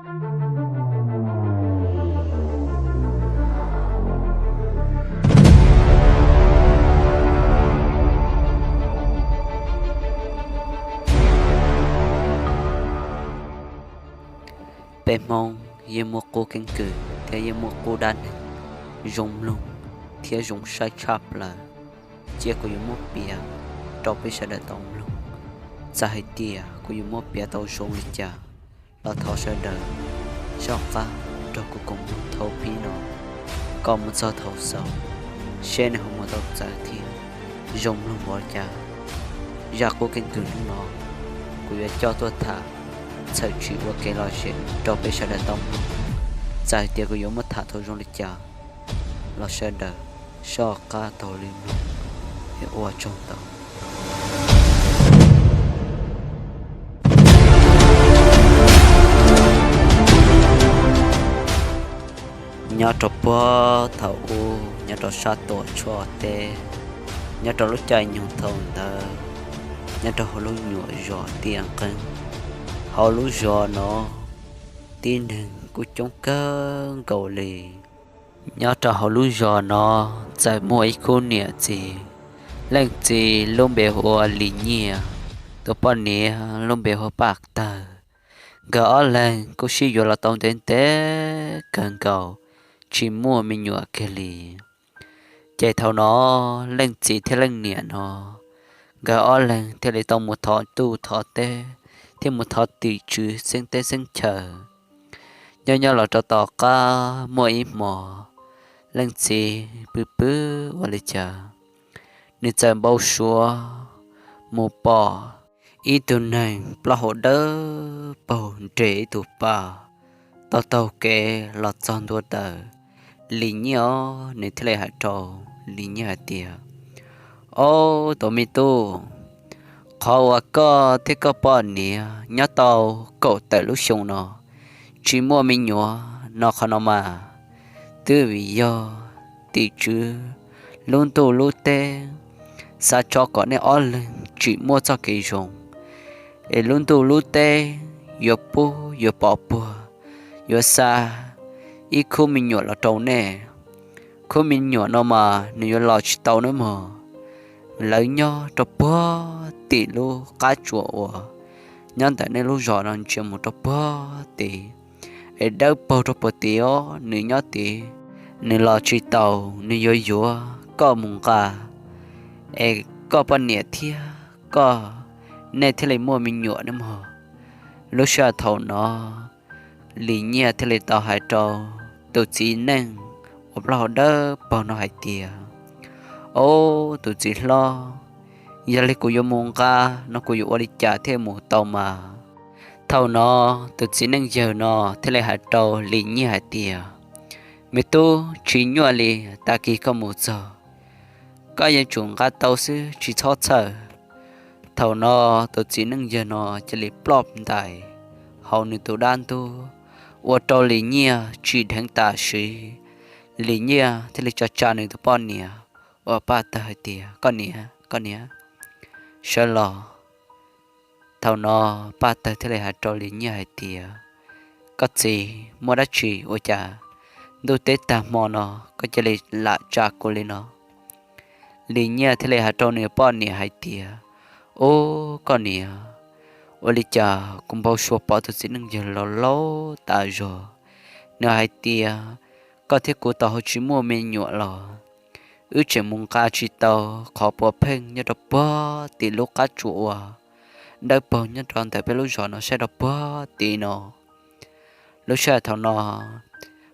Peb Hmoob yeej muaj qub keeb kwm thiab yeej muaj qub dab neeg zoo mloog thiab zoo saib tshaj plaws. Cia kuv yuav muab piav rau peb sawv daws tau mloog. Txawm hais tias kuv yuav muab piav tau zoo li cas los thov sawv daws soj qab nrog kuv koom mloog thaum pib no kom mus txog thaum xaus, seb nws ho mus tau txawv thiab zoo mloog npaum li cas. Zaj qub keeb kwm hnub no kuv yuav coj tuaj tham txhawm tsis ua kev lom zem rau peb sawv daws tau mloog. Txawm hais tias kuv yuav muab tham tau zoo li cas los sawv daws soj qab taug li mloog es ua tsaug ntau. Nyob rau puag thaum ub, nyob rau sab Tuam Tshoj teb, nyob rau lub caij nyoog thaum ntawd, nyob rau hauv lub nyuam zos Tiaj Nqeeb, hauv lub zos no tib neeg kuj coob kawg nkaus li. Nyob rau hauv lub zos no txawm muaj ib khub niam txiv, leej txiv lub npe hu ua Lis Nyiaj, tus poj niam lub npe hu ua Paj Tawg. Nkawd ob leeg kuj sib yuav los tau ntev ntev kawg nkaus, tsis muaj me nyuam kiag li. Ces thaum no leej txiv thiab leej niam no, nkawd ob leeg thiaj li tau mus thov ntuj thov teb thiab mus thov tim tswv xeeb teb xeeb chaw. Nyob nyob los rau tom qab muaj ib hmo, leej txiv pw pw ua li cas, nws txawm npau suav mus pom ib tug neeg plaub hau dawb paug nres ib tug pas taug taug kev los txog ntua ntawm Lis Nyiaj os. Nws thiaj li hais rau Lis Nyiaj hais tias, Ob, tus me tub, qhov uas koj thiab koj poj niam nyob tau kaum tawm lub xyoo no tsis muaj me nyuam no qhov no mas twb vim yog tim tswv lub ntuj lub teb xav tso kom nej ob leeg tsim muaj txoj kev zoo, es lub ntuj lub teb yuav pub yuav pov puag, yuav xa ib khub me nyuam los rau nej. Khub me nyuam no mas nws yuav los tsis tau nawb mog. Lawv nyob rau puag tim lub qab tsuas uas nyob ntawm nej lub zos no ntsia mus rau puag tid, es dawb paug rau puag tid os, nws nyob tid, nws los tsis tau, nws yuav yuav koj mus nqa, es koj poj niam thiab koj, nej thiaj li muaj me nyuam nawb mog. Lub sij hawm thaum no, Lis Nyiaj thiaj li tau hais rau tus txiv neej uas plaub hau dawb paug no hais tias, Ob, tus txiv hlob, yog li kuv yuav mus nqa no kuv yuav ua li cas thiaj mus tau mas? Thaum no tus txiv neej yawg no thiaj li hais rau Lis Nyiaj hais tias, Me tub, tsis nyuaj li, tag kis koj mus txog, koj yeej tsum nqa tau xwb, tsis txhob txhawj. Thaum no tus txiv neej yawg no cia li ploj ntais hauv nws tus dab ntub, ua rau Lis Nyiaj tsim dheev tam sim. Lis Nyiaj thiaj li tsa tsa nws tus poj niam uas Paj Tawg hais tias, Koj niam, koj niam, sawv los. Thaum no Paj Tawg thiaj li hais rau Lis Nyiaj hais tias, Koj txiv, muaj dab tsi ua cas ntuj teb tag hmo no koj cia li lam tsa kuv li no? Lis Nyiaj thiaj li hais rau nws poj niam hais tias, Ub, koj niam, ua li cas kuv npau suav pom tus txiv neej yawg laus laus tas zog, nws hais tias koj thiab kuv tau ho tsis muaj me nyuam los wb tseem mus nqa tsis tau qhov puav pheej nyob rau puag tim lub qab tsuas uas dawb paug nyob rau ntawm peb lub zos no saib rau puag tid no. Lub sij hawm thaum no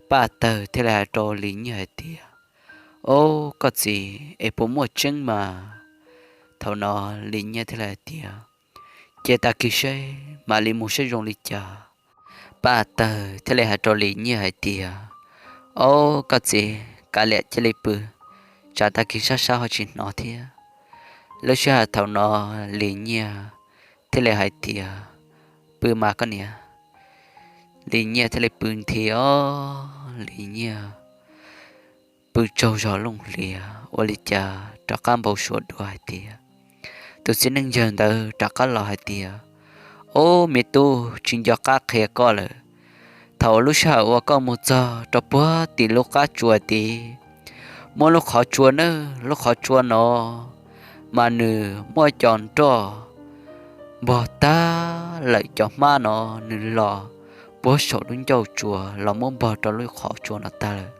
Paj Tawg thiaj li hais rau Lis Nyiaj hais tias, Ob, koj txiv, es puas muaj tseeb mas? Thaum no Lis Nyiaj thiaj li hais tias, Cia tag kis seb mam li mus seb zoo li cas. Paj Tawg thiaj li hais rau Lis Nyiaj hais tias, Ob, koj txiv, kav liam cia li pw, tsam tag kis sab sab ho tsis hnov thiab. Lub sij hawm thaum no Lis Nyiaj thiaj li hais tias, Pw mas koj niam. Lis Nyiaj thiaj li pw nthi os, Lis Nyiaj pw tsaug zog looj hlias ua li cas rov qab npau suav dua hais tias, tus txiv neej yawg ntawd rov qab los hais tias, Ob, me tub, tsis nco qab qhia koj lawm, Thaum lub sij hawm uas koj mus txog rau puag tim lub qab tsua tid, muaj lub qhov tsua na, lub qhov tsua no mas nws muaj cov nroj npog tag lawm, cov hmab no nws los puag saum lub ncauj tsua los muab npog rau lub qhov tsua no tag lawm.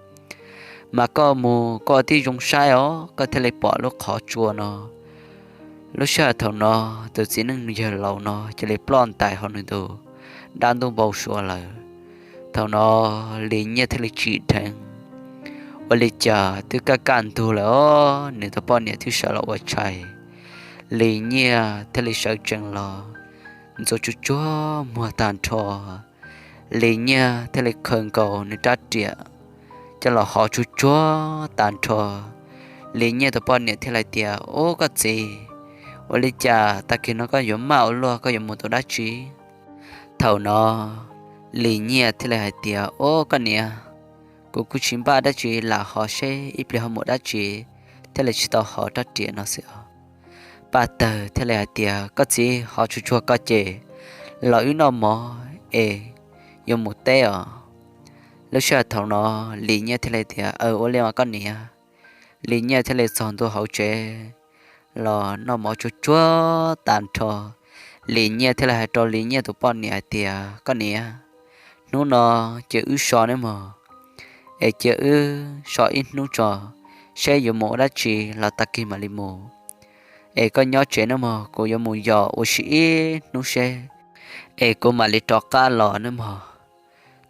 Mas koj mus koj tib zoo saib os, koj thiaj li pom lub qhov tsua no. Lub sij hawm thaum no, tus txiv neej yawg laus no cia li ploj ntais hauv nws tus dab ntuj npau suav lawm. Thaum no Lis Nyiaj thiaj li tsim dheev, ua li cas twb kaj kaj ntug lawm os, nws tus poj niam twb sawv los ua tshais. Lis Nyiaj thiaj li sawv tsees los, ntxuav tsuag tsuag muag tag nrho. Lis Nyiaj thiaj li khaws nkaus nws rab riam coj los hov tsuag tsuag tag nrho. Lis Nyiaj tus poj niam thiaj li hais tias, Ub, koj txiv, ua li cas tag kis no koj yuav maj ua luaj, koj yuav mus ua dab tsi? Thaum no Lis Nyiaj thiaj li hais tias, Ub, koj niam, kuv kuj tsis npaj dab tsi, lam hov seb ib pliag ho mus dab tsi thiaj li tsis tau hov rab riam no xwb os. Paj Tawg thiaj li hais tias, Koj txiv, hov tsuag tsuag koj ces los wb noj mov es yuav mus teb os. Lub sij hawm thaum no Lis Nyiaj thiaj li tias, Aw, ua li mas koj niam. Lis Nyiaj thiaj li txog ntua hauv tsev los noj mov tsuag tsuag tag nrho. Lis Nyiaj thiaj li hais rau Lis Nyiaj tus poj niam hais tias, Koj niam, hnub no cia wb so nawb mog, es cia wb so ib hnub tso, seb yuav mus ua dab tsi los tag kis mam li mus. Es koj nyob tsev nawb mog, kuv yuav mus yos ua si ib hnub seb, es kuv mam li rov qab los nawb mog.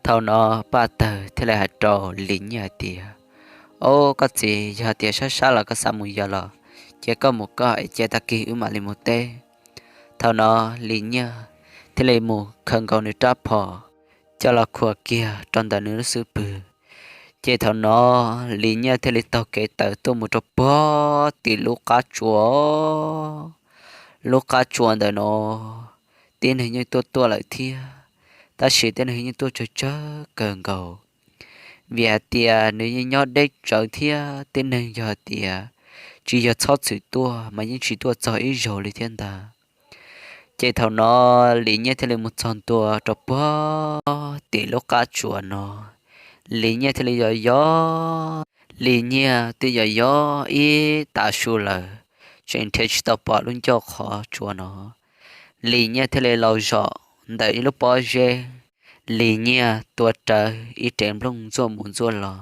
Thaum no Paj Tawg thiaj li hais rau Lis Nyiaj hais tias, Ob, koj txiv, yog tias sab sab los koj xav mus yos los ces koj mus koj, es cia tag kis wb mam li mus teb. Thaum no Lis Nyiaj thiaj li mus khaws nkaus nws rab phom coj los khuam kiag rau ntawm nws lub xub pwg. Ces thaum no Lis Nyiaj thiaj li taug kev tawm tuaj mus rau puag tim lub qab tsua. Lub qab tsua ntawm no tib neeg yeej tuaj tuaj lawm thiab, tab sis tib neeg yeej tuaj tsawg tsawg kawg nkaus, vim hais tias nws yeej nyob deb tsawv thiab tib neeg yog hais tias tsis yog txhob txwm tuaj mas yeej tsis tuaj txog ib zaug li thiab ntag. Ces thaum no Lis Nyiaj thiaj li mus txog ntua rau puag tim lub qab tsua no. Lis Nyiaj thiaj li yos yos, Lis Nyiaj twb yos yos ib tav su lawm, tseem nrhiav tsis tau pom lub ncauj qhov tsua no. Lis Nyiaj thiaj li los zaum ntawm ib lub pob zeb. Lis Nyiaj tuav rawv ib rev nplooj ntxuaj mus ntxuaj los,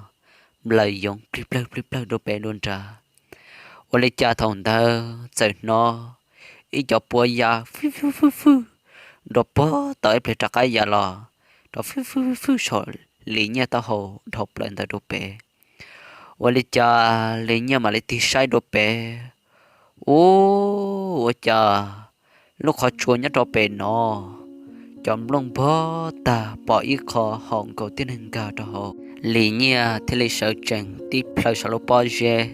nplaws yoov plig plawg plig plawg dua pem dua nrad. Ua li cas thaum ntawd txawm hnov ib cov puav ya fwj fwj fwj fwj nrov pog tau ib pliag rov qab ya los, rov fwj fwj fwj saum Lis Nyiaj taub hau dhau plaws ntawd dua pem. Ua li cas Lis Nyiaj mam li tig saib dua pem, ub, ua cas lub qhov tsua nyob rau pem no cov nplooj npog tag, pom ib qho haum nkaus tib neeg nkag rau hauv. Lis Nyiaj thiaj li sawv tsees tib plhaw saum lub pob zeb.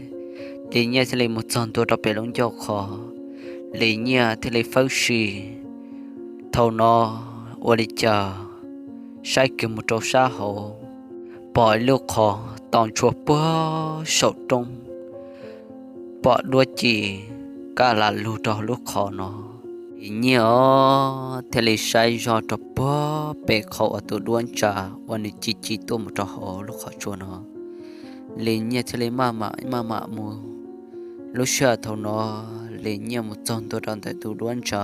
Lis Nyiaj thiaj li mus txog ntua rau pem lub ncauj qhov. Lis Nyiaj thiaj li fawb si. Thaum no ua li cas saib kiag mus rau sab hauv, pom ib lub qhov to ntshua puag saum roob, pom duab ci kaj lam lug rau hauv lub qhov no. Lis Nyiaj os thiaj li saib zoj rau puag pem qhov uas tus duab ntsa uas nws ci ci tuaj mus rau hauv lub qhov tsua no. Lis Nyiaj thiaj li maj mam maj mam mus. Lub sij hawm thaum no Lis Nyiaj mus txog ntua rau ntawm tus duab ntsa,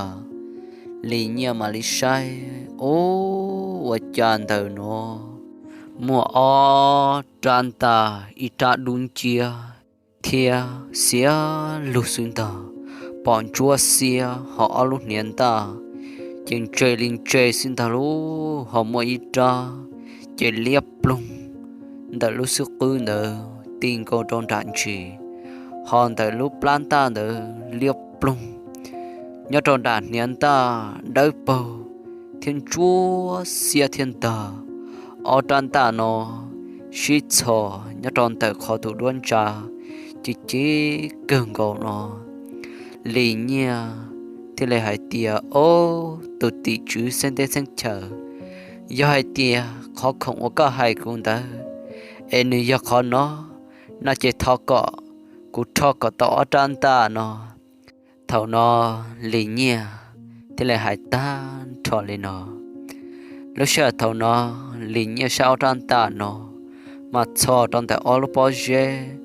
Lis Nyiaj mam li saib, ub, ua cas ntawm no muaj ob rab ntaj, ib rab dub nciab thiab xiav lug xwb ntag, pom ntsuab xiab ho ob lub hniav ntaj ces ntse li ntse xwb ntag lauj, ho muaj ib rab ces liab ploog ntawm lub xub qwb ntawd ti nkaus rau nram ntsis, ho ntawm lub plab ntaj ntawd liab ploog nyob rau nram hniav ntaj dawb paug thiab ntsuab xiab thiab ntag. Ob rab ntaj no sib txhos nyob rau ntawm qhov tus duab ntsa ci ci kawg nkaus no. Lis Nyiaj thiaj li hais tias, Ob, tus tim tswv xeeb teb xeeb chaw, yog hais tias qhov khoom uas koj hais kuv ntawd es nws yog qhov no, no ces thov kom kuv rho kom tau ob rab ntaj no. Thaum no Lis Nyiaj thiaj li hais tag nrho li no. Lub sij hawm thaum no, Lis Nyiaj saib ob rab ntaj no mas txhos rau ntawm ob lub pob zeb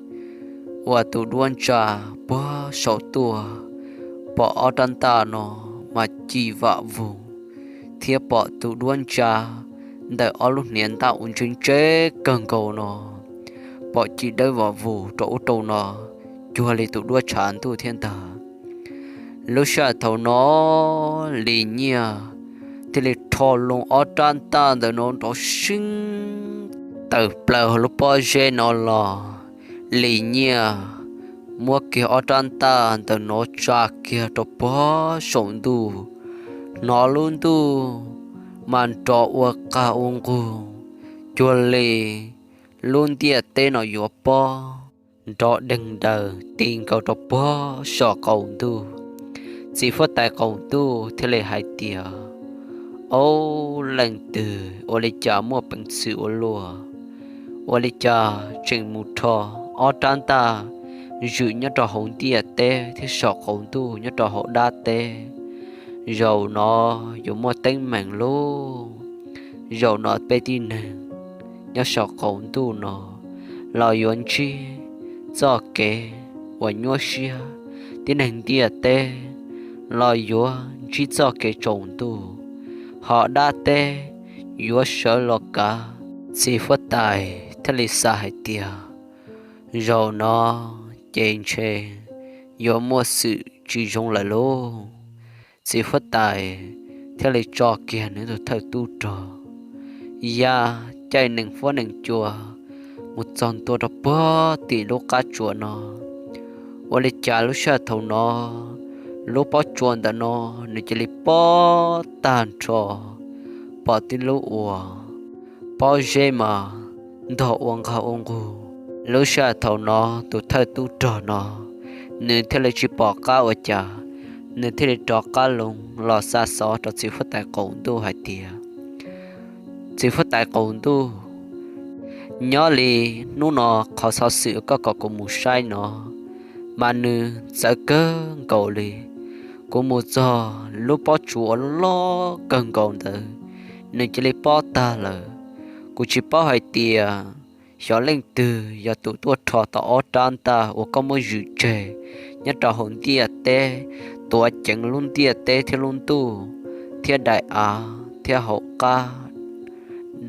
uas tus duab ntsa puag saum tuaj, pom ob rab ntaj no mas ci vam vus, thiab pom tus duab ntsa ntawm ob lub hniav ntaj uas ntse ntse kawg nkaus no pom ci dawb vam vus rau ub rau no cuag li tus duab tshav ntuj thiab ntag. Lub sij hawm thaum no, Lis Nyiaj thiaj li rho loo ob rab ntaj ntawm no nrov seeb tawm plaws hauv lub pob zeb no los. Lis Nyiaj muab kiag ob rab ntaj ntawm no tsa kiag rau puag saum ntuj, hnov lub ntuj mas nrov ua qag ua nqug cuag li lub ntiaj teb no yuav pob, nrov deeg daws ti nkaus rau puag saum qaum ntuj. Txiv huab tais qaum ntuj thiaj li hais tias, Ob leej twg ua li cas muaj peev xwm ua luaj? Ua li cas tseem mus rho ob rab ntaj zwm nyob rau hauv ntiaj teb thiab saum qaum ntuj nyob rau hauv dab teb? Zaum no yuav muaj teeb meem lauj. Zaum no peb tib neeg nyob saum qaum ntuj no los yuav ntsib txoj kev uas nyuaj siab, tib neeg ntiaj teb los yuav ntsib txoj kev tsaus ntuj, ho dab teb yuav sawv los kav. Txiv huab tais thiaj li xav hais tias, Zaum no ces ntshe yuav muaj xwm tsis zoo lawm lauj. Txiv huab tais thiaj li tso kiag nws tus thawj tub rog ya caij nees fuab nees cua mus txog ntua rau puag tim lub qab tsua no. Ua li cas lub sij hawm thaum no, lub pob tsua ntawm no nws cia li pob tag nrho, pom tib lub uas pob zeb mas ntog ua nqag ua nqug. Lub sij hawm thaum no tus thawj tub rog no nws thiaj li tsis pom qab ua cas, nws thiaj li rov qab loo los xa xov rau txiv huab tais qaum ntuj hais tias, Txiv huab tais qaum ntuj, nyob li hnub no qhov xov xwm koj kom kuv mus saib no mas nws txawv kawg nkaus li. Kuv mus txog lub pob tsuas uas loj kawg nkaus ntawd, nws cia li pob tag lawm. Kuv tsis paub hais tias xyov leej twg yog tus tuaj rho tau ob rab ntaj uas koj muab zwm tseg nyob rau hauv ntiaj teb, tuav ceev lub ntiaj teb thiab lub ntuj thiab daim av thiab hauv qab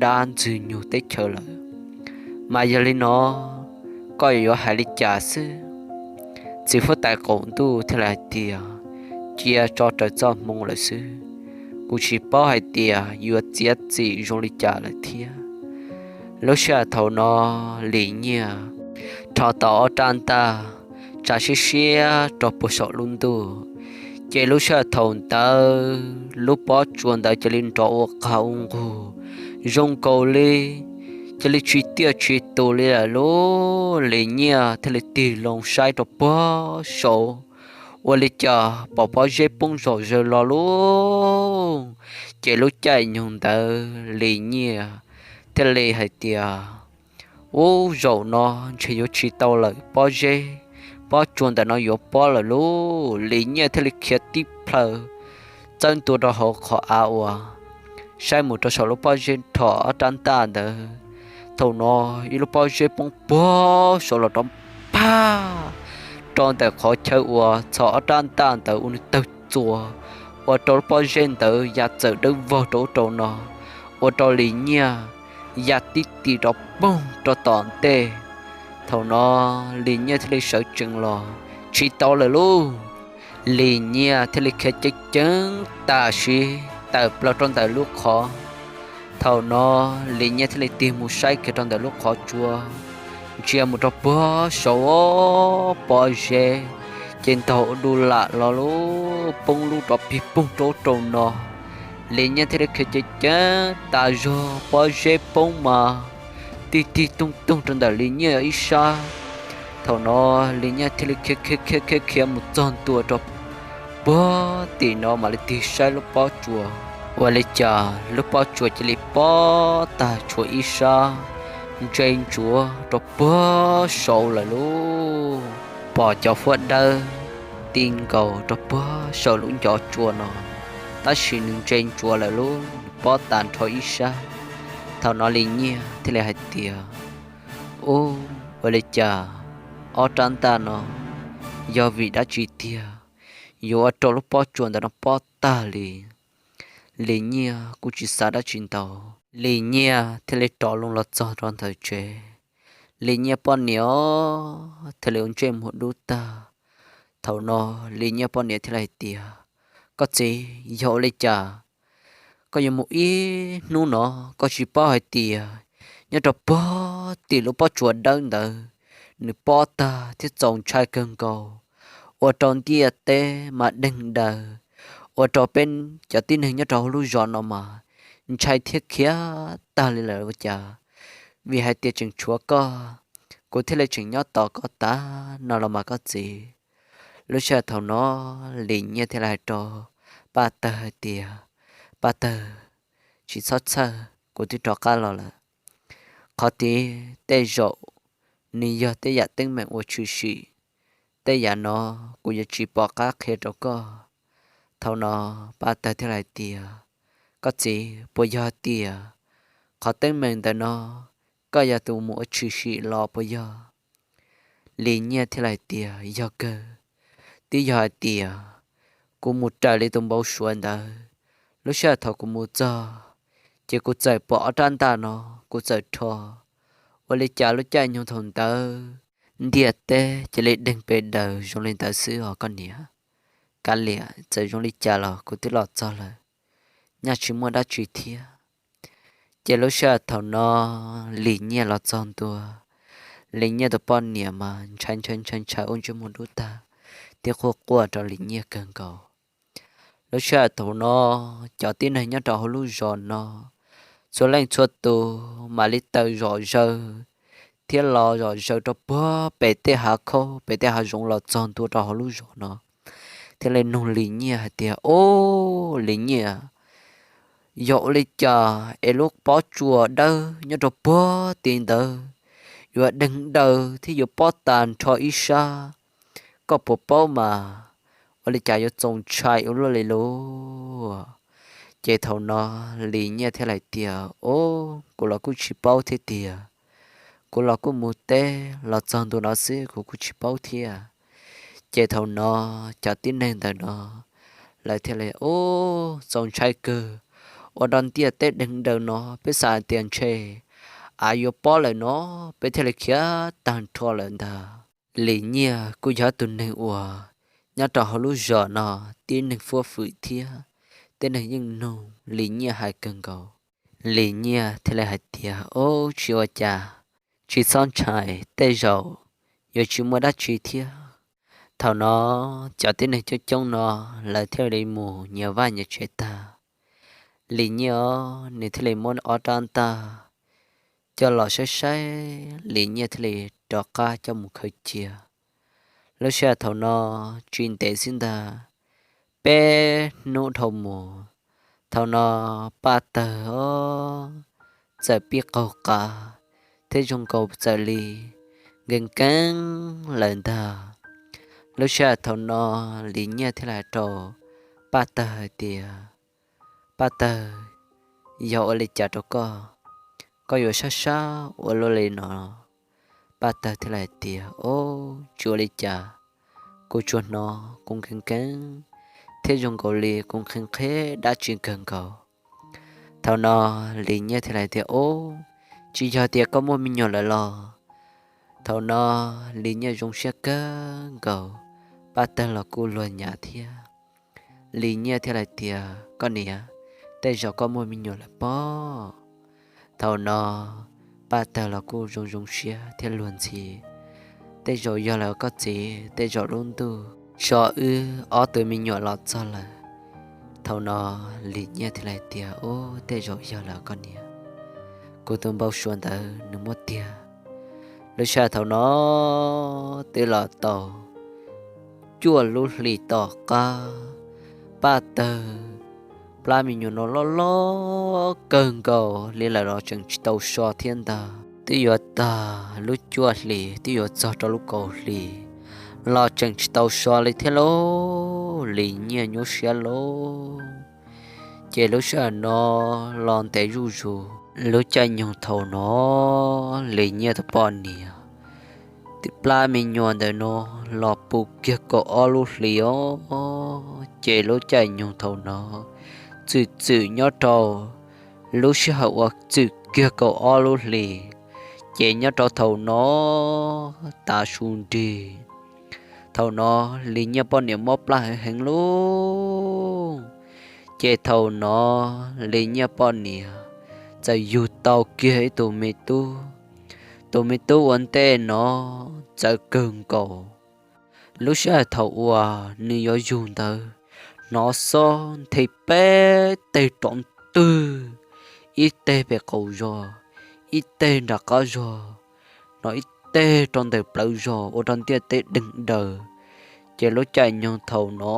dab ntxwg nyoog teb chaws lawm. Mas yog li no, koj yuav hais li cas xwb? Txiv huab tais qaum ntuj thiaj li hais tias, Cia tso raws txoj hmoo lawm xwb. Kuv tsis paub hais tias yuav txiav txim zoo li cas lawm thiab. Lub sij hawm thaum no, Lis Nyiaj rho tau ob rab ntaj tsa siab siab rau puag saum lub ntuj, ces lub sij hawm thaum ntawd lub pob tsuas ntawd cia li nrov ua qag ua nqug zoo nkaus li cia li tsis tiaj tsis tus li lawm lauj. Lis Nyiaj thiaj li tig loo saib rau puag saud, ua li cas pom pob zeb poob zom zaws los lauj. Ces lub caij nyoog ntawd Lis Nyiaj thiaj li hais tias, Ub, zaum no ntshe yuav tsis tau lawm, pob zeb pob tsuas ntawm no yuav pob lawm lauj. Lis Nyiaj thiaj li khiav tib plhaw txawb ntua rau hauv qhov av uas saib mus rau saum lub pob zeb rho ob rab ntaj ntawd. Thaum no ib lub pob zeb poob puag saud los rov pag rau ntawm qhov chaw uas txhos ob rab ntaj ntawd ua nws tawg txuas, ua rau lub pob zeb ntawd ya txawm dawb vog rau ub rau no, ua rau Lis Nyiaj ya tib ti rov poog rau tom ntej. Thaum no Lis Nyiaj thiaj li sawv tsees los tsis tau lawm lauj. Lis Nyiaj thiaj li khiav ceev ceev tam sim tawm plaws rau ntawm lub qhov. Thaum no Lis Nyiaj thiaj li tig mus saib kiag rau ntawm lub qhov tsua, ntsia mus rau puag saud, pob zeb ces ntog ua du lam los lub poob lub rov pig poog rau ub rau no. Lis Nyiaj thiaj li khiav ceev ceev tas zog, pob zeb poob mas tig tig toog toog rau ntawm Lis Nyiaj ib sab. Thaum no Lis Nyiaj thiaj li khiav khiav khiav khiav khiav mus txog ntua rau puag tim no mam li tig saib lub pob tsuas. Ua li cas lub pob tsuas cia li pob tag tshuav ib sab ntse ntsuav rau puag saud lawm lauj. Pom cov huab dawb ti nkaus rau puag saum lub ncov tsua no, tab sis nws ntse ntsuav lawm lauj. pob tas nrho ib sab. Thaum no Lis Nyiaj thiaj li hais tias, Ub, ua li cas ob rab ntaj no yog vim dab tsi tiag yuav ua rau lub pob tsuas ntawm no pob tag li? Lis Nyiaj kuj tsis xav dab tsi ntau, Lis Nyiaj thiaj li rov loo los txog rau ntawm tsev. Lis Nyiaj poj niam thiaj li ua ntsej muag dub tag. Thaum no Lis Nyiaj poj niam thiaj li hais tias, Koj txiv, yog ua li cas koj yuav mus ib hnub no koj tsis paub hais tias nyob rau puag tim lub pob tsuas dawb ntawd nws pob tag thiab txaus ntshai kawg nkaus, ua rau ntiaj teb mas deeg daws, ua rau peb cov tib neeg nyob rau hauv lub zos no mas ntshai thiab khiav tag li lawm ua cas? Vim hais tias tseem tshuav koj, kuv thiaj li tseem nyob tos koj tag no los mas koj txiv. Lub sij hawm thaum no Lis Nyiaj thiaj li hais rau Paj Tawg hais tias, Paj Tawg, tsis txhob txhawj, kuv twb rov qab los lawm. Qhov tiag tej zaum nws yog tej yam teeb meem uas tshwm sim, tej yam no kuv yuav tsis pom qab qhia rau koj. Thaum no Paj Tawg thiaj li hais tias, Koj txiv, puas yog tias qhov teeb meem ntawm no koj yog tus mus ua tshwm sim los puas yog? Lis Nyiaj thiaj li hais tias, Yog kawg, twb yog hais tias kuv mus raws li tus npau suav ntawd. Lub sij hawm thaum kuv mus txog, ces kuv txawm pom ob rab ntaj no, kuv txawm rho. Ua li cas lub caij nyoog thaum ntawd ntiaj teb cia li deeg pes daws zoo li ntawd xwb os koj niam. Kav liam, txawm zoo li cas los kuv twb los txog lawm, nyaj tsis muaj dab tsi thiab. Ces lub sij hawm thaum no Lis Nyiaj los txog ntua, Lis Nyiaj tus poj niam mas ntshai ntshai ntshai ntshai ua ntsej muag dub tag thiab quaj quaj rau Lis Nyiaj kawg nkaus. Lub sij hawm thaum no cov tib neeg nyob rau hauv lub zos no txhua leej txhua tus mam li tawm zom zaws thiab los zom zaws rau puag pem tej hav khaub pem tej hav zoov los txog ntua rau hauv lub zos no, thiaj li nug Lis Nyiaj hais tias, Ob, Lis Nyiaj, yog ua li cas es lub pob tsuas dawb nyob rau puag tid ntawd yuav deeg daws thiab yuav pob tas nrho ib sab? Koj puas paub mas, ua li cas yuav txaus ntshai ua luaj li lauj? Ces thaum no Lis Nyiaj thiaj li hais tias, Ob, kuv los kuj tsis paub thiab tiag, kuv los kuj mus teb los txog ntua no xwb kuv kuj tsis paub thiab. Ces thaum no cov tib neeg ntawm no lawv thiaj li, Ob, txaus ntshai kawg, ua rau ntiaj teb deeg daws no peb xav hais tias ntshe av yuav pob lawm no, peb thiaj li khiav tag nrho lawm ntag. Lis Nyiaj kuj yog tus neeg uas nyob rau hauv lub zos no tib neeg fuab fwm thiab tib neeg yeej nug Lis Nyiaj hais kawg nkaus. Lis Nyiaj thiaj li hais tias, Ob, tsis ua cas, tsis txhob ntshai, tej zaum yuav tsis muaj dab tsi thiab. Thaum no cov tib neeg coob coob no lawv thiaj li mus nyias vaj nyias tsev tag. Lis Nyiaj nws thiaj li muab ob rab ntaj coj los saib saib, Lis Nyiaj thiaj li rov qab coj mus khaws cia. Lub sij hawm thaum no tsis ntev xwb ntag, peb hnub dhau mus, thaum no Paj Tawg txawm pib qaug qav thiab zoo nkaus txawm li nkees nkees lawm ntag. Lub sij hawm thaum no Lis Nyiaj thiaj li hais rau Paj Tawg hais tias, Paj Tawg, yog ua li cas rau koj, koj yuav sab sab ua luaj li no? Paj Tawg thiaj li hais tias, Ob, tsis ua li cas, kuv tsuas hnov kuv nkees nkees thiab zoo nkaus li kuv nqhis nqhis dab tsi kawg nkaus. Thaum no Lis Nyiaj thiaj li hais tias, Ob, tsis yog tias koj muaj me nyuam lawm los? Thaum no Lis Nyiaj zoo siab kawg nkaus, Paj Tawg los kuj luag nyav thiab. Lis Nyiaj thiaj li hais tias, Koj niam, tej zaum koj muaj me nyuam lawm pob. Thaum no Paj Tawg los kuj zoo zoo siab thiab luag ntxhi, Tej zaum yog lawm koj txiv, tej zaum lub ntuj tso wb ob tug me nyuam los txog lawm. Thaum no Lis Nyiaj thiaj li hais tias, Ob, tej zaum yog lawm koj niam, kuv tus npau suav ntawd nws muab tiag. Lub sij hawm thaum no twb los tau cuaj lub hlis tom qab, Paj Tawg plab me nyuam no loj loj kawg nkaus li lawm los tseem tsis tau so thiab ntag. Twb yuav tag lub cuaj hlis twb yuav txog rau lub kaum hlis los tseem tsis tau so li thiab lauj. Lis Nyiaj nyuaj siab lauj. Ces lub sij hawm no los ntev zuj zus, lub caij nyoog thaum no Lis Nyiaj tus poj niam twb plab me nyuam ntawm no los puv kiag kaum ob lub hlis os. Ces lub caij nyoog thaum no txwm txwm nyob rau lub sij hawm uas txwm kiag kaum ob lub hlis, ces nyob rau thaum no tav su nrig, thaum no Lis Nyiaj poj niam mob plab heev heev lauj. Ces thaum no Lis Nyiaj poj niam txawm yug tau kiag ib tug me tub. Tus me tub ua ntej no txawv kawg nkaus. Lub sij hawm thaum uas nws yuav yug ntawd, hnov xob nthe peb teg rov ntwg, ib teg pem qaum zos, ib teg nram qab zos, hnov ib teg rau ntawm plawv zos ua rau ntiaj teb deeg daws. Ces lub caij nyoog thaum no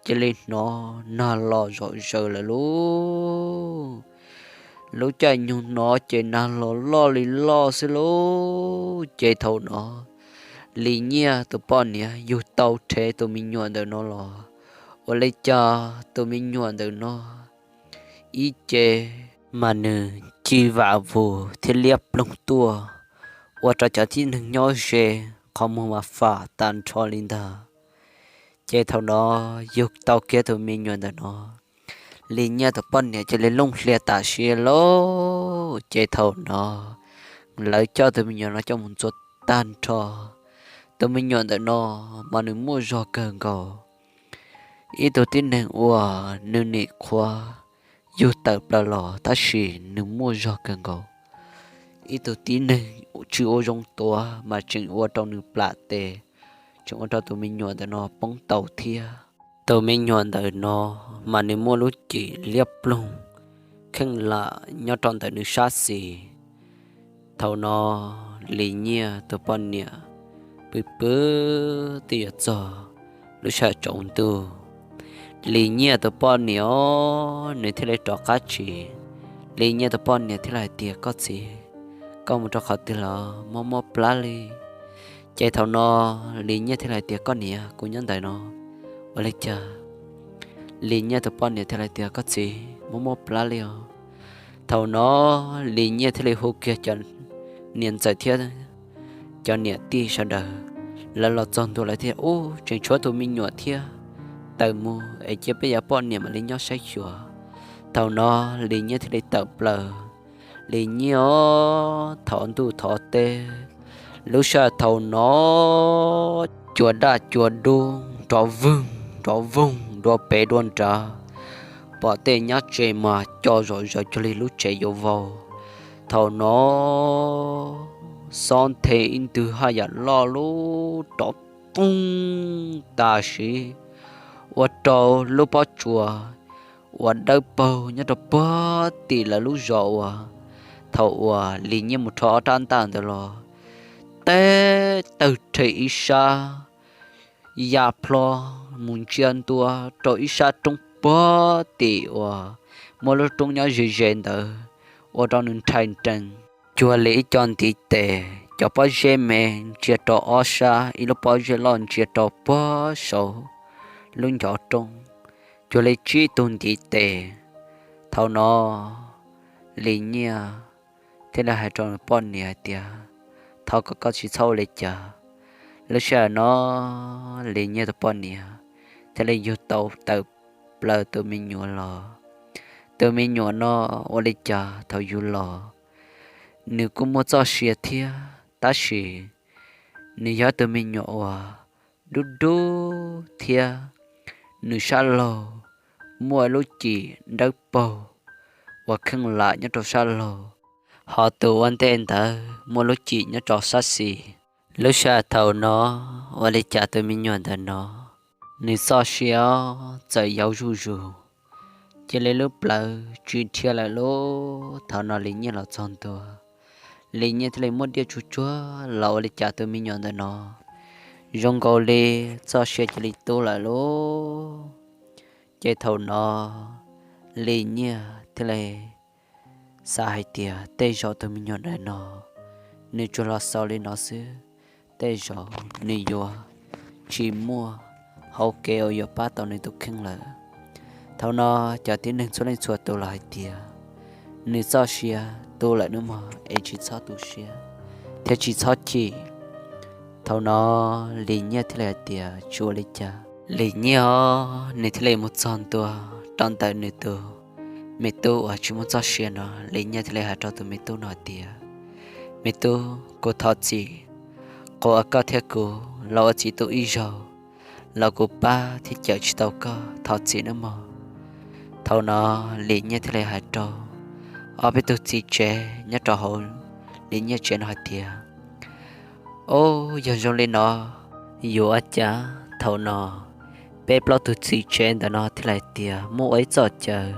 cia li hnov nag los zom zaws lawm lauj. Lub caij nyoog no ces nag los loj li loj xwb lauj. Ces thaum no Lis Nyiaj tus poj niam yug tau rhe tus me nyuam ntawm no los, ua li cas tus me nyuam ntawm no ib ce mas nws ci vam vus thiab liab ploog tuaj, ua rau cov tib neeg nyob ze qhov muag mas fam tag nrho li ntag. Ces thaum no yug tau kiag tus me nyuam ntawm no, Lis Nyiaj tus poj niam cia li looj hlias tam sim lauj. Ces thaum no lawv coj tus me nyuam no coj mus ntxuav tag nrho. Tus me nyuam ntawm no mas nws muaj zog kawg nkaus. Ib tug tib neeg uas nws nim qhuav yug tawm plaws los tab sis nws muaj zog kawg nkaus. Ib tug tib neeg tsis ua zoo tuav mas tseem ua rau nws plam tes, tseem ua rau tus me nyuam ntawm no poob tau thiab. Tus me nyuam ntawm no mas nws muaj lub cim liab ploog kheej lam nyob rau ntawm nws sab xis. Thaum no Lis Nyiaj tus poj niam pw pw twb yuav txog lub sij hawm tsaus ntuj, Lis Nyiaj tus poj niam os nws thiaj li rov qab tsis. Lis Nyiaj tus poj niam thiaj li hais tias, Koj txiv, koj mus rau qhov twg los mob mob plab li? Ces thaum no Lis Nyiaj thiaj li hais tias, Koj niam, kuv nyob ntawm no. Ua li cas? Lis Nyiaj tus poj niam thiaj li hais tias, Koj txiv, mob mob plab li os. Thaum no Lis Nyiaj thiaj li hu kiag cov niam ntxawm thiab cov niam tij sawv daws, lawv los txog ntua lawv thiaj, Ub, tseem tshuav tus me nyuam thiab, tawm mus es cia peb yav poj niam mam li nyob saib xyuas. Thaum no Lis Nyiaj thiaj li tawm plaws. Lis Nyiaj os, thov ntuj thov teb, lub sij hawm thaum no cua daj cua dub nrov voog nrov voog dua pem dua nrad, pom tej nyab tsev mas co zom zaws cuag li lub tsev yuav vau. Thaum no xob nthe ib ntwg haj yam loj lub rov poog tam sim, ua rau lub pob tsuas uas dawb paug nyob rau puag tim lawv lub zos uas thaum uas Lis Nyiaj mus rho ob rab ntaj ntawd los, teb tawg rhe ib sab, ya plho mus ntsia ntua rau ib sab roob puag tim uas muaj lub roob nyob ze ze ntawd, ua rau nws nrhais nrees cuag li ib co ntiv tes, cov pob zeb me ntsia rau ob sab, ib lub pob zeb loj ntsia rau puag saud lub ncov roob, cuag li tsib tug ntiv tes. Thaum no Lis Nyiaj thiaj li hais rau nws poj niam hais tias, Thov kom koj tsis txhob ua li cas. Lub sij hawm no Lis Nyiaj tus poj niam thiaj li yug tau tawm plaws tus me nyuam los. Tus me nyuam no ua li cas thaum yug los nws kuj muaj txoj sia thiab, tab sis nws yog tus me nyuam uas dub dub thiab nws sab laug muaj lub cim dawb paug uas kheej lam nyob rau sab laug, hos tus ua ntej ntawd muaj lub cim nyob rau sab xis. Lub sij hawm thaum no ua li cas tus me nyuam ntawm no nws txoj sia txawm yau zuj zus, cia li lub plawv tsis dhia lawm lauj. Thaum no Lis Nyiaj los txog ntua, Lis Nyiaj thiaj li muab diaj tsuag tsuag los ua li cas tus me nyuam ntawm no zoo nkaus li txoj sia cia li tu lawm lauj. Ces thaum no Lis Nyiaj thiaj li xav hais tias tej zaum tus me nyuam ntawm no nws tsuas los xaus li no xwb, tej zaum nws yuav tsis muaj hauv kev uas yuav pab tau nws tus kheej lawm. Thaum no cov tib neeg txhua leej txhua tus los hais tias, nws txoj sia tu lawm nawb mog, es tsis txhob tu siab thiab tsis txhob chim. Thaum no Lis Nyiaj thiaj li hais tias tsis ua li cas. Lis Nyiaj nws thiaj li mus txog ntua rau ntawm nws tus me tub uas tsis muaj txoj sia no. Lis Nyiaj thiaj li hais rau tus me tub no hais tias, me tub, kuv thov txim, qhov uas koj thiab kuv los ua txiv tub ib zaug los kuv pab thiab cawm tsis tau koj, thov txim nawb mog. Thaum no Lis Nyiaj thiaj li hais rau ob peb tug txiv tsev nyob rau hauv Lis Nyiaj tsev no hais tias, o, yog zoo li no yuav ua cas? Thaum no peb plaub tug txiv tsev ntawm no thiaj li hais tias muab ua ib txoj caw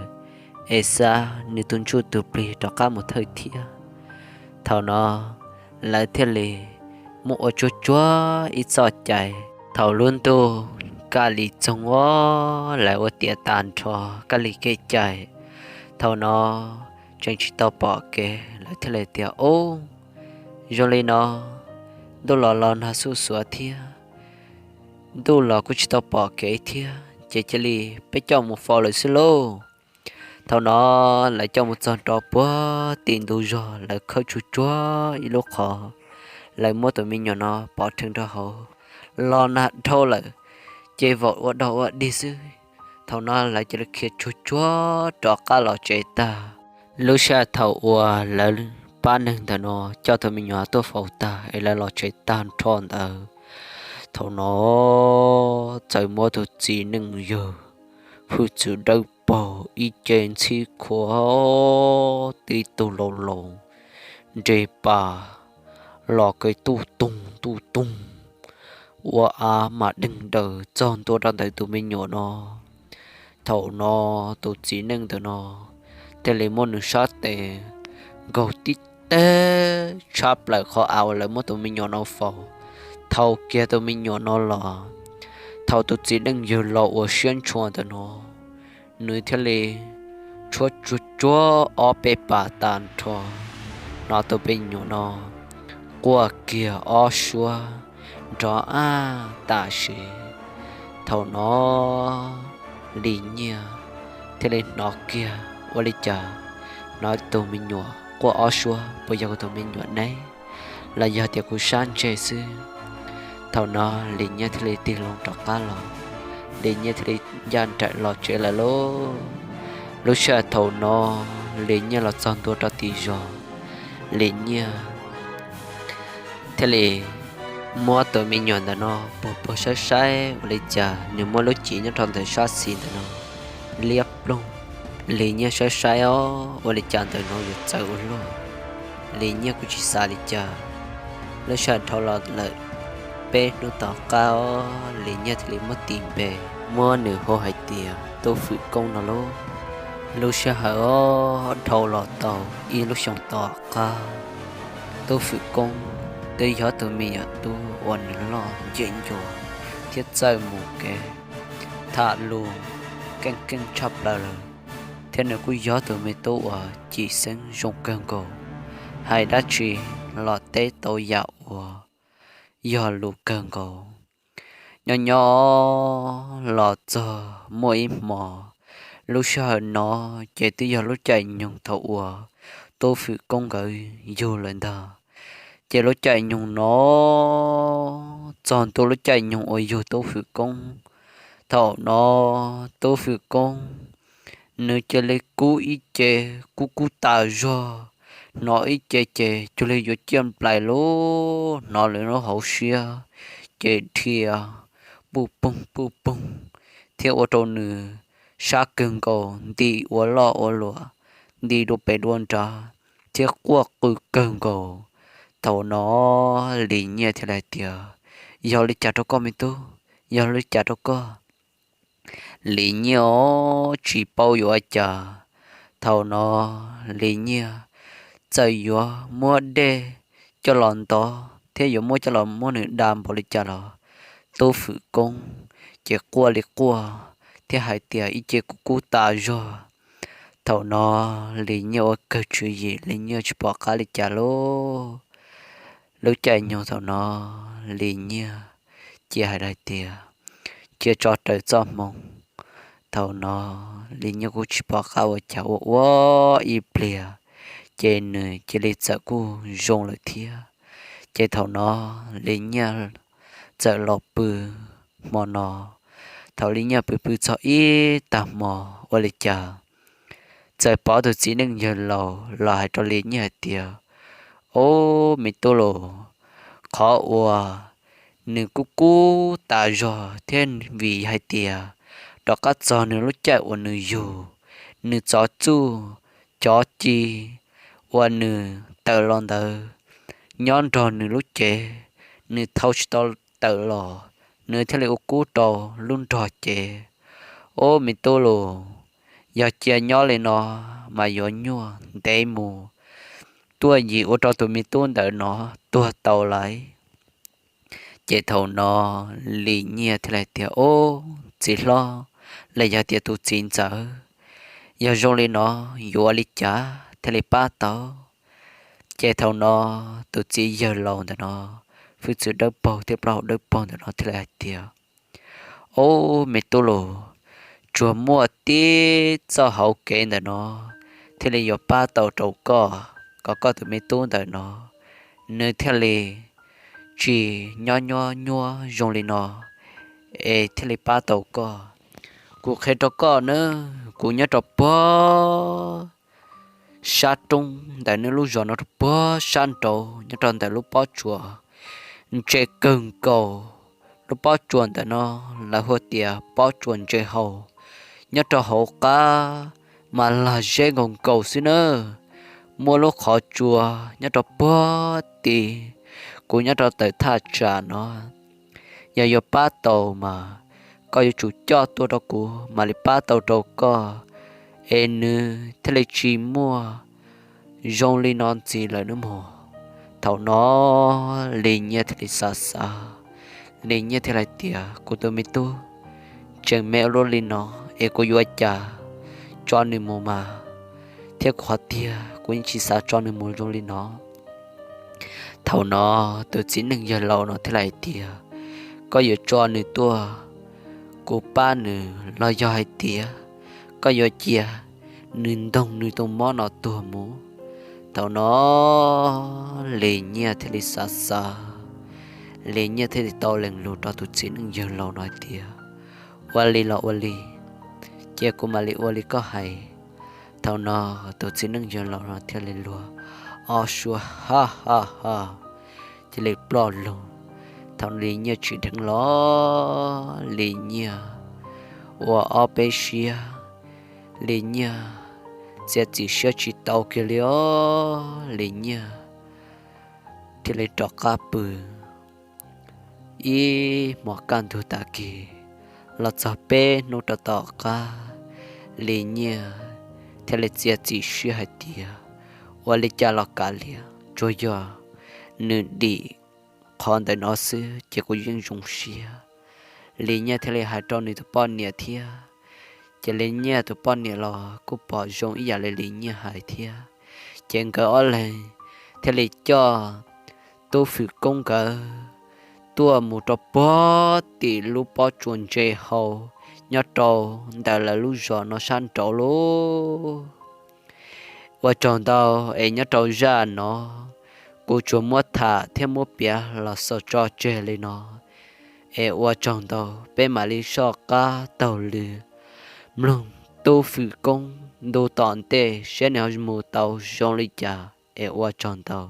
es xa nws tus ntsuj tus plig rov qab mus thawj thiab. Thaum no lawv thiaj li muab ua tsuag tsuag ib txoj cai. Thaum lub ntuj kaj li txoog os, lawv ua tiav tag nrho kaj li kev cai. Thaum no tseem tsis tau pom kev, lawv thiaj li tias, o, zoo li no ntuj los los nag xuj xuav thiab, ntuj los kuj tsis tau pom kev thiab, ces cia li peb coj mus faus lawm xwb lauj. Thaum no lawv coj mus txog rau puag tim ntug zos, lawv khawb tsuag tsuag ib lub qhov, lawv muab tus me nyuam no pov rhees rau hauv, los nag dhau lawm, ces vaum ua dog ua dig xwb. Thaum no lawv cia li khiav tsuag tsuag rov qab los tsev tag. Lub sij hawm thaum uas lawv pab neeg ntawm no coj tus me nyuam tuaj faus tag es lawv los tsev tag nrho ntawd, thaum no txawm muab tus txiv neej yawg hwj txwv dawb paug ib ce ntxhib khuav tib tug laus laus, nres pas los kev tuj toog tuj toog, ua av mas deeg daws txog ntua rau ntawm tus me nyuam no. Thaum no tus txiv neej ntawm no thiaj li muab nws sab tes nkaug tib teg tshab plaws qhov av uas lawv muab tus me nyuam no faus, thau kiag tus me nyuam no los. Thaum tus txiv neej yawg laus uas siab ntshua ntawm no, nws thiaj li tshuab tsuag tsuag ob peb pas tag nrho, hnov tus me nyuam no quaj kiag ob suab nrov ab tam sim. Thaum no Lis Nyiaj thiaj li hnov kiag ua li cas, hnov tus me nyuam quaj ob suab, puas yog kuv tus me nyuam ne, los yog tias kuv sab ntseg xwb? Thaum no Lis Nyiaj thiaj li tig loo rov qab los, Lis Nyiaj thiaj li ncaj nraim los tsev lawm lauj. Lub sij hawm thaum no Lis Nyiaj los txog ntua rau tim zos, Lis Nyiaj thiaj li muab tus me nyuam ntawm no puag puag saib saib ua li cas nws muab lub cev nyob rau ntawm sab xis ntawm no liab ploog. Lis Nyiaj saib saib os, ua li cas ntawm no yuav txawv ua luaj. Lis Nyiaj kuj tsis xav li cas. Lub sij hawm dhau los lawm peb hnub tom qab os, Lis Nyiaj thiaj li muab tis npe, muab nws hu hais tias Tub Fwm Koob no lauj. Lub sij hawm os dhau los tau ib lub xyoo tom qab, Tub Fwm Koob twb yog tus me nyuam tub uas nws loj ncees ncua thiab txawj mus kev tham lus keej keej tshaj plaws lawm, thiab nws kuj yog tus me tub uas cim xeeb zoo kawg nkaus, hais dab tsi los teb tau yam uas yog lus kawg nkaus. Nyob nyob los txog muaj ib hmo, lub sij hawm no ces twb yog lub caij nyoog thaum uas Tub Fwm Koob nkawd yug lawm ntag. Ces lub caij nyoog no txog ntua lub caij nyoog uas yug Tub Fwm Koob, thaum no Tub Fwm Koob nws cia li kub ib ce, kub kub tas zog, hnov ib ce ces cuag li yuav ciaj nplaim lub, hnov lawv lub hauv siab ces dhia puj poog puj poog, thiab ua rau nws sab kawg nkaus, nti ua loj ua luam, nti dua pem dua nrad, thiab quaj qw kawg nkaus. Thaum no Lis Nyiaj thiaj li hais tias, yog li cas rau koj me tub? Yog li cas rau koj? Lis Nyiaj tsis paub yuav ua cas. Thaum no Lis Nyiaj txawm yuav muab dej coj los ntov thiab yuav muab coj los muab nws da npaum li cas los, Tub Fwm Koob ces quaj li quaj thiab hais tias ib ce kub kub tas zog. Thaum no Lis Nyiaj ua kawg tswv yim, Lis Nyiaj tsis pom qab li cas lauj. Lub caij nyoog thaum no Lis Nyiaj cia hais tias, cia tso raws txoj hmoo, Thaum no Li Nyiaj kuj tsis pom qab ua cas, ua ua ib pliag ces nws cia li txawm kuj zoo lawm thiab. Ces thaum no Li Nyiaj txawm los pw hmo no. Thaum Li Nyiaj pw pw txog ib tag hmo, ua li cas txawm pom tus txiv neej yawg laus los hais rau Li Nyiaj hais tias, Ob, me tub los, qhov uas nws kub kub tas zog thiab vim hais tias rov qab txog nws lub caij uas nws yug, nws txov txuj cov ci uas nws tawm los ntawd nyob nrog nws lub cev, nws thau tsis tau tawm los, nws thiaj li ua kub rau lub nrog cev. Ob, me tub los, yog cia nyob li no mas yuav nyuaj ntev mus, tuaj yim ua rau tus me tub ntawm no tuag tau lawm. Ces thaum no Li Nyiaj thiaj li tias, Ob, txiv hlob, los yog tias tus txiv ntxawm, yog zoo li no yuav ua li cas thiaj li pab tau? Ces thaum no tus txiv yawg laus ntawm no, hwj txwv dawb paug thiab plaub hau dawb paug ntawm no thiaj li hais tias, Ob, me tub los, tsuas muaj tib txoj hauv kev ntawm no thiaj li yuav pab tau rau koj, kom koj tus me tub ntawm no nws thiaj li tsis nyob nyob nyuaj zoo li no, es thiaj li pab tau koj. Kuv qhia rau koj nawb, kuv nyob rau puag sab roob ntawm nws lub zos no rau puag sab nraud, nyob rau ntawm lub pob tsuas ntse kawg nkaus. Lub pob tsuas ntawm no lawv hu tias pob tsuas ntse hau. Nyob rau hauv qab mas lag zeb nkaus nkaus xwb nawb. Muaj lub qhov tsua nyob rau puag tid, kuv nyob rau tawm thaj tsam no. Yog yuav pab tau mas koj yuav tsum coj tuaj rau kuv mam li pab tau rau koj, es nws thiaj li tsis muaj zoo li no ntxiv lawm nawb mog. Thaum no Li Nyiaj thiaj li xav xav, Li Nyiaj thiaj li tias, Kuv tus me tub tseem me ua luaj li no, es kuv yuav cas tso nws mus mas, thiab kuv qhov tiag kuv yeej tsis xav tso nws mus zoo li no. Thaum no tus txiv neej yawg laus no thiaj li hais tias, Koj yuav tso nws tuaj kuv pab nws, los yog hais tias koj yuav cia nws ntoog nws tus mob no tuag mus? Thaum no Li Nyiaj thiaj li xav xav, Li Nyiaj thiaj li tau lees lus rau tus txiv neej yawg laus no hais tias, Ua li los ua li, cia kuv mam li ua li koj hais. Thaum no tus txiv neej yawg laus no thiaj li luag ob suab ha ha ha, cia li ploj lug. Thaum Li Nyiaj tsim dheev los Li Nyiaj ua ob peb siab, Li Nyiaj txiav txim siab tsis tau kiag li os. Li Nyiaj thiaj li rov qab pw. Ib hmos kaj ntug tag kis los txog peb hnub rau tom qab, Li Nyiaj thiaj li txiav txim siab hais tias ua li cas los kav liam, tsuas yog nws dim qhov ntawm no xwb ces kuv yeej zoo siab. Li Nyiaj thiaj li hais rau nws tus poj niam thiab, ces Li Nyiaj tus poj niam los kuj pom zoo ib yam li Li Nyiaj hais thiab. Ces nkawd ob leeg thiaj li coj tub fwm koob nkawd tuaj mus rau puag tim lub pob tsuas ntse hau nyob rau ntawm lawv lub zos no sab nraud lauj. Ua tsaug ntau, es nyob rau zaj no kuv tsuas muab tham thiab muab piav los xaus tso tseg li no, es ua tsaug ntau, peb mam li soj qab taug lw mloog tub fwm koob ntu tom ntej saib nws ho mus tau zoo li cas, es ua tsaug ntau.